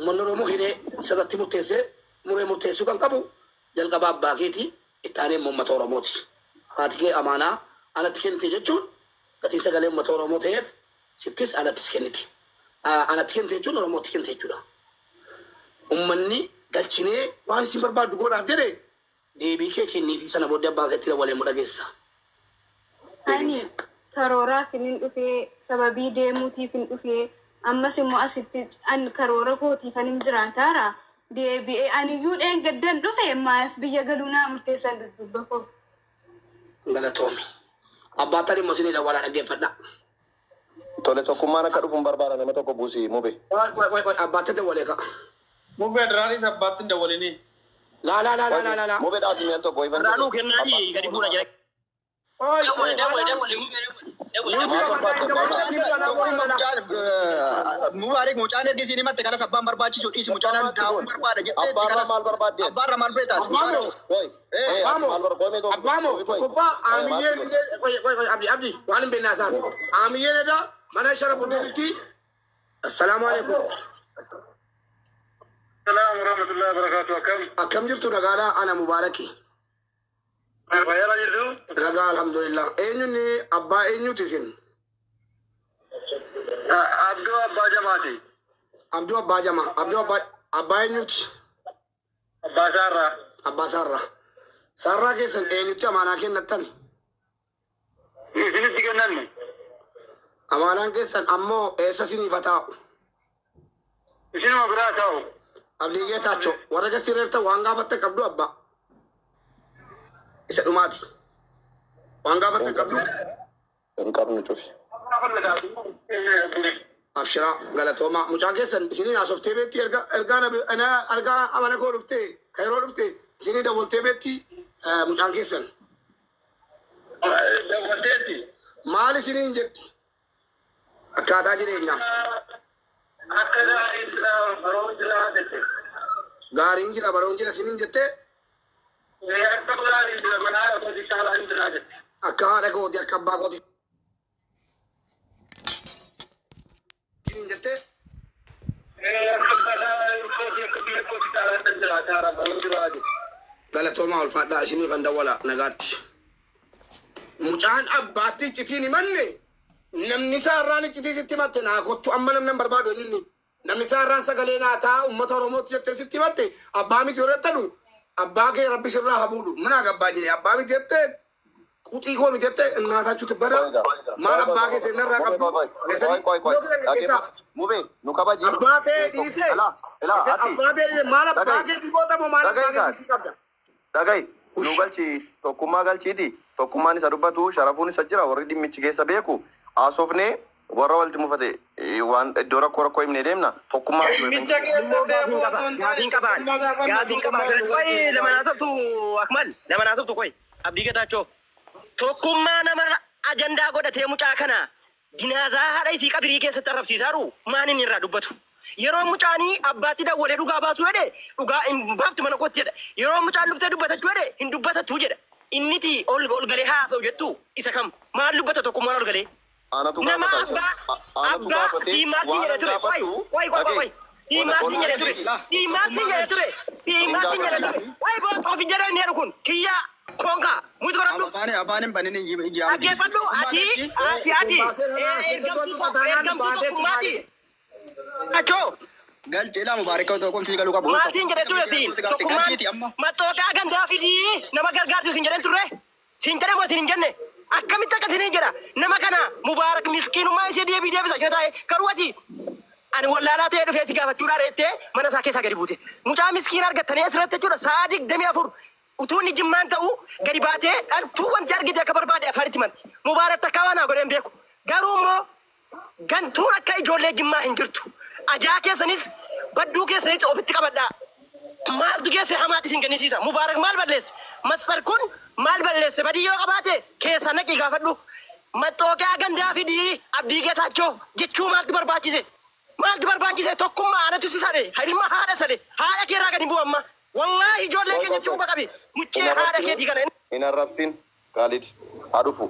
Uummanni Oromoo hiree sirratti murteessee muree murteessuu kan qabu jalqaba abbaa keetii itti aanee immoo uummata Oromooti. Haati kee amaanaa anatti kennite jechuun gatii sagalee uummata Oromoo ta'eef sittis anattis kennite. Anatti kennite jechuun Oromootti kennite jechuudha. Uummanni galchinee waan isin barbaaddu godhaaf jedhe deebii kee kenniitii sana booddee abbaa keetti dawwalee mu dhageessa. Ani karooraaf hin dhufee, sababii deemuutiif hin dhufee, ammas immoo asitti an karoora kootiif hin jiraataara. Deebi'ee aniyyuu dheengaddan dhufe maaf biyya galuu naa murteessan dudduuba koo. Galatoomi. Abbaataan immoo isinii dawwalaa dhaggeeffadhaa. Tole, tokkummaan akka dhufu hin barbaada, nama tokko buusi mube. Qoy qoy qoy, abbaatti dawwalee ka'a. Mubee duraaniis abbaatti hin dawwalinii. Laa laa laa laa laa laa. Mube dhaabi mi'an tokko ifan. Irraa nuu kennaa gadi buuna jira. Qoy. Dawwali dawwali dawwali mubee dawwali dawwali. Mubaarik, mucaan ergi isiin himatte kanas abbaan barbaachisu dhiisi, mucaan taa'uun barbaada jettee Abbaarraa maal barbaadde? Abbaarra maal beektaa? Abbaamo. Qoy. Abbaamo. Maal barbaadde? Abbaamo tokkoffaa aamiyyeen qoy qoy qoy, abdi abdi waan hin beekne haasaan. Aamiyyeen edaa mana shara budduutti. Assalaamu alaikum. Salaam warahmatullahi wabarakatuh. Akkam? Akkam jirtu? Nagaadhaa, ana Mubaaraki. Fayyaa jirtu? Nagaa, alhamdulillah. Eenyuun abbaa eenyuti isin? Abduu Abbaa Jamaati. Abduu Abbaa Jamaa. Abduu Abbaa abbaa eenyuti? Abbaa Saarraa. Abbaa Saarraa. Saarraa keessan eenyutti amaanaa kennattan? Isinitti kennanne. Amaanaan keessan ammoo eessa isiniif haa taa'u? Isinuma biraa taa'u. Abdii Geetaachoo warra gasireerta waan gaafattan qabdu abbaa. Isa dhumaati. Waan gaafattan qabdu. Hin qabnu, cufi. Abshiraa, galatoomaa. Mucaan keessan isiniin haasoftee beetti erga ergaa na argaa amana koo dhuftee ka yeroo dhufte isinii dawwaltee beetti mucaan keessan. Dawwalteetti. Maal isiniin jetti? Akkaataa jireenyaa. Akka gaariin jira, baroon jira jette. Gaariin jira, baroon jira isiniin jettee. Akka gaariin jira, mana haadha kootii caalaan jira jette. Akka haadha kooti, akka abbaa kooti isiniin jettee. Akka kootii, akka biyya kootii caalaan jira, caalaa baroon jira jette. Galatoomaa, ulfaadhaa, isinii kan dawwala nagaatti. Mucaan abbaatti iccitiin himanne namni isaarraan iccitii sitti himatte naa kottu amma namni hin barbaadu inni. Namni isaarraan sagalee naa ta'a uummata Oromootti jettee sitti himatte abbaa miti yoo jettanu abbaa kee rabbi sirraa haa fuudhu. Mana gabbaa jedhe abbaa miti jettee quxii koo miti jettee innaataachuu tibbada. Maal abbaa kee seenarraa qabdu? Qoy qoy qoy. Mube nu kabaji. Abbaa kee dhiisee. Ilaa ilaa ati. Abbaa kee dhiisee maal abbaa kee dhibootamoo maal abbaa Dhagahi. kee qabda? Dhagahi. Nu galchi, tokkummaa galchiiti. Tokkummaan isa dubbatu, sharafuun isa jira, warri dhimmichi keessa beeku. Haasofnee warra walitti mufate waan iddoo rakkoo rakkoo himnee deemna. Tokkummaa. Dhimmicha keessa beeku osoo hin taane Gaafiin qabaan. Gaafiin qabaan. Qoy, lama naasoftu Akmal. Lama naasoftu, qoy. Abdii Getaachoo. Tokkummaa nama ajandaa godhatee mucaa kana dinaazaa haadha isii qabirii keessatti arrabsiisaaru maan inni irraa dubbatu? Yeroo mucaanii abbaatti dawwalee dhugaa baasuu jedhe dhugaa hin baaftu mana kootti jedha. Yeroo mucaan dhuftee dubbatachuu jedhe hin dubbatattu jedha. Inniti ol ol galee haasa'u jettu isa kam? Maal dubbata tokkummaan ol galee? Anatu Nama gaafata isa. abbaa Anatu abbaa gaafate sii maal siin waan jedhe ture? Qoy gaafatu. qoy qoy qoy. Sii maal siin jedhe ture? Sii maal siin jedhe ture? Sii maal siin jedhe ture? Qoy, boo ofi jedhe inni jedhu kun kiyya koonkaa mutu godhadhu. Afaan afaan hin banin hin Dhaggeeffadhu, ati ati ati ergamtuu tokkummaati. Achoo Galchee laa Mubaarik tokkomtii galuu qabu. maal siin jedhe ture siin tokkummaan Galchiiti amma. maxxooqaa gandaa fidii nama gargaarsu siin jedhen turre, siin jedhe moo siin hin jenne? Akkamitti akka siin jedha nama kana Mubaarak miskiinummaa ishee deebii deebisa jira taa'e garuu ati ani wallaalaa ta'ee dhufee si gaafachuudhaan reettee mana isaa keessaa gadi buute. Mucaa miskiina argattanii asirratti jechuudha sa'a 24 utuu inni jimmaan ta'u gadi baatee dhaltuu wanti argite akka barbaade afaanitti manti. Mubaarak takkaa waan haa godheen beeku. Garuu immoo gantuun akka ijoollee jimmaa hin jirtu. Ajaa keessanis badduu keessanis ofitti qabadhaa. Maaltu keessa hamaatti isin kennisiisa? Mubaarak maal balleesse? Mastar kun maal balleesse? Badii yoo qabaate keessa naqii gaafadhu. Maxxooqaa gandaa fidii Abdii Geetaachoo jechuu maaltu barbaachise? Maaltu barbaachise? Tokkummaa anatu si sade. Ilma haadha sade. Haadha keerraa gadi bu'u amma. Wallaahi ijoollee keenya quba qabi. Muccee haadha keetii kana. Hin arrabsin Khalid haa dhufu.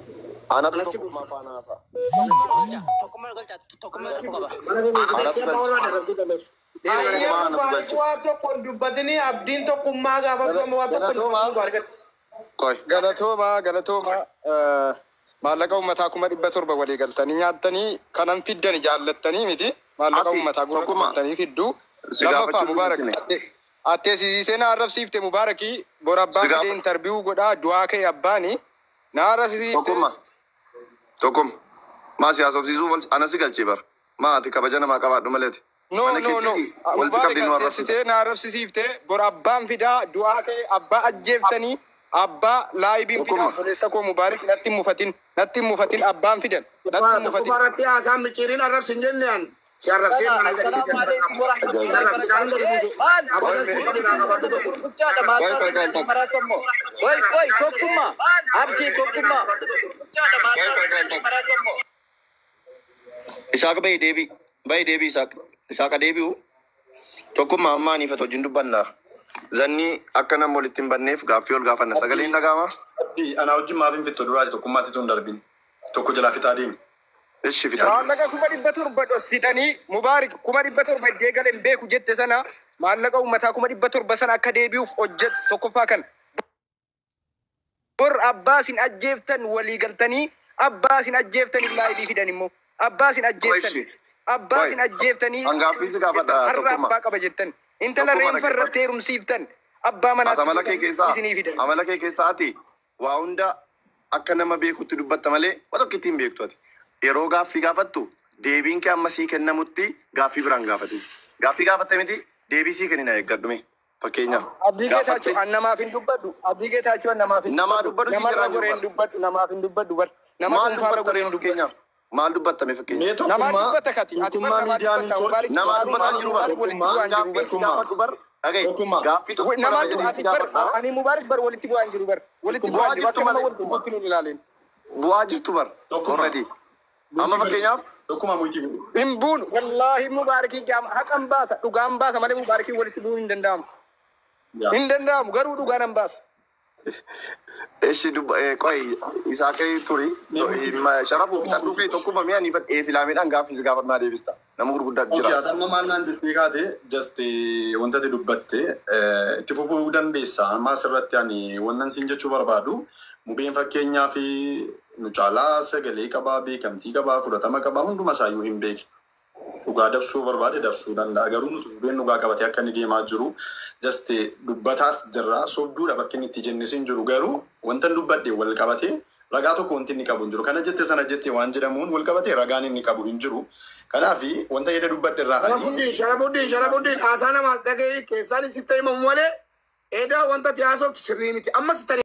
Anatu Anasi tokkummaa faana haasa'a. Tokkummaa galcha, tokkummaa tokko qaba. Mana keenya abbaa barbaade arrabsuu dandeessu. Ayyee Mubaarak waa tokko dubbatini abdiin tokkummaa gaafa waa tokko Mubaarakatti. Galatooma galatooma maallaqa uummataa 700,000 walii galtanii nyaattanii kanan fiddan jaallattanii miti maallaqa uummataa gurra qabatanii fidduu lammaffaa Mubaarak attee siisee na arrabsiifte Mubaarakii bor abbaan fidee intarviiyuu godhaa du'aa ka'e abbaani na arrabsiifte. Tokkummaa tokkummaa maa si haasofsiisuu ana si galchee bara maa ati kabaja namaa qabaadhu maleeti. No no no Mubaarak attee na arrabsiifte bor abbaan fidaa du'aa ka'e abbaa ajjeeftanii. Abbaa laayibiin fidan obboleessa koo Mubaarak natti hin mufatin abbaan fidan natti hin mufatin. Mubaarak haasaan micciiriin arrabsin jenne an si arrabsee mana gadi Qoy tokkummaa abdii tokkummaa. Isaaq bahi deebii bahi deebii Isaaq Isaaqa deebi'u tokkummaa ammaa aniifatu wajjin dubbannaa. Zanni akka nama walitti hin banneef gaaffii ol gaafanna. Sagaleen dhaga'ama. Anaa wajjin maaf hin fittu duraati tokkummaatti tun darbin. Tokko jalaa fitaa deemi. Ishi fitaa. Maallaqa 700,000 dhoksitanii Mubaarak 700,000 iddee galeen beeku jette sana maallaqa uummataa 700,000 sana akka deebi'uuf hojjetu tokkoffaa kana. Bor abbaa isin ajjeeftan walii galtanii abbaa isin ajjeeftan laayibii fidan immoo abbaa isin ajjeeftan abbaa isin ajjeeftanii har'a abbaa qaba jettan. Intala reenfa irratti heerumsiiftan abbaa manaatti isinii fidan. Amala kee keessaa ati waa hunda akka nama beekutti dubbatta malee waa tokko ittiin beektu ati. Yeroo gaaffii gaafattu deebiin kee amma sii kennamutti gaaffii biraan gaafate. Gaaffii gaafatte miti deebii sii kennina eeggadhume fakkeenyaaf. Abdii Geetaachoo an namaaf hin dubbadhu. Abdii Geetaachoo an namaaf hin Namaa dubbadhu sii Namarra jiraan goree hin dubbadhu namaaf hin dubbadhu bar. Nama Maal dhuunfaarra dubbatta goree hin dubbadhu. fakkeenyaaf? Maal dubbattame fakkeenyaaf? Namaa dubbata kati. Ati bar namaa dubbata. Mubaarak Namaa dubbataa jiru bar. walitti bu'aan jiru bar. Gaaffii gaafadhu bar. Dhaga'i. Gaaffii tokko Namaa ati bar ani Mubaarak bar walitti bu'aan jiru bar. Walitti bu'aan jiru akka nama walitti bu'utti nu ilaaleen. Bu'aa jirtu bar. Already. Amma fakkeenyaaf. Tokkummaa muytii. Hin buunu. Wallaahi Mubaarakii jaama haqan baasa dhugaan baasa malee Mubaarakii walitti bu'uun hin danda'amu. Hin danda'amu garuu dhugaan hin baasa. Eshi dubba qoy Isaaqee turi sharafu fixadhuu fi tokkummaa mi'a ni badhee filaameedhaan gaaffii si gaafannaa deebista. Nama gurguddaa jira. Okay, amma maal naan jettee kaate just wanta ati dubbatte itti fufuu dandeessa. Amma asirratti ani wannan siin jechuu barbaadu mubeen fakkeenyaa fi nu caalaa sagalee qabaa, beekamtii qabaa, fudhatama qabaa hunduma isaayyuu hin beekne. Dhugaa dabsuu barbaade dabsuu danda'a. Garuu nuti mubeen dhugaa qabatee akka inni deemaa jiru just dubbataas jirra. Sobduudha bakki inni itti jennis hin jiru. Garuu wanta inni dubbadhe wal qabatee ragaa tokko wanti inni qabu hin jiru. Kana jette sana jette waan jedhamuun wal qabatee ragaan inni qabu hin jiru. Kanaafi wanta jedhe dubbadhe irraa Sharafuddin Sharafuddin Sharafuddin haasaa namaa dhaga'ee keessaan sitti himamu malee edaa wanta ati haasoftu sirrii miti. Amma sitti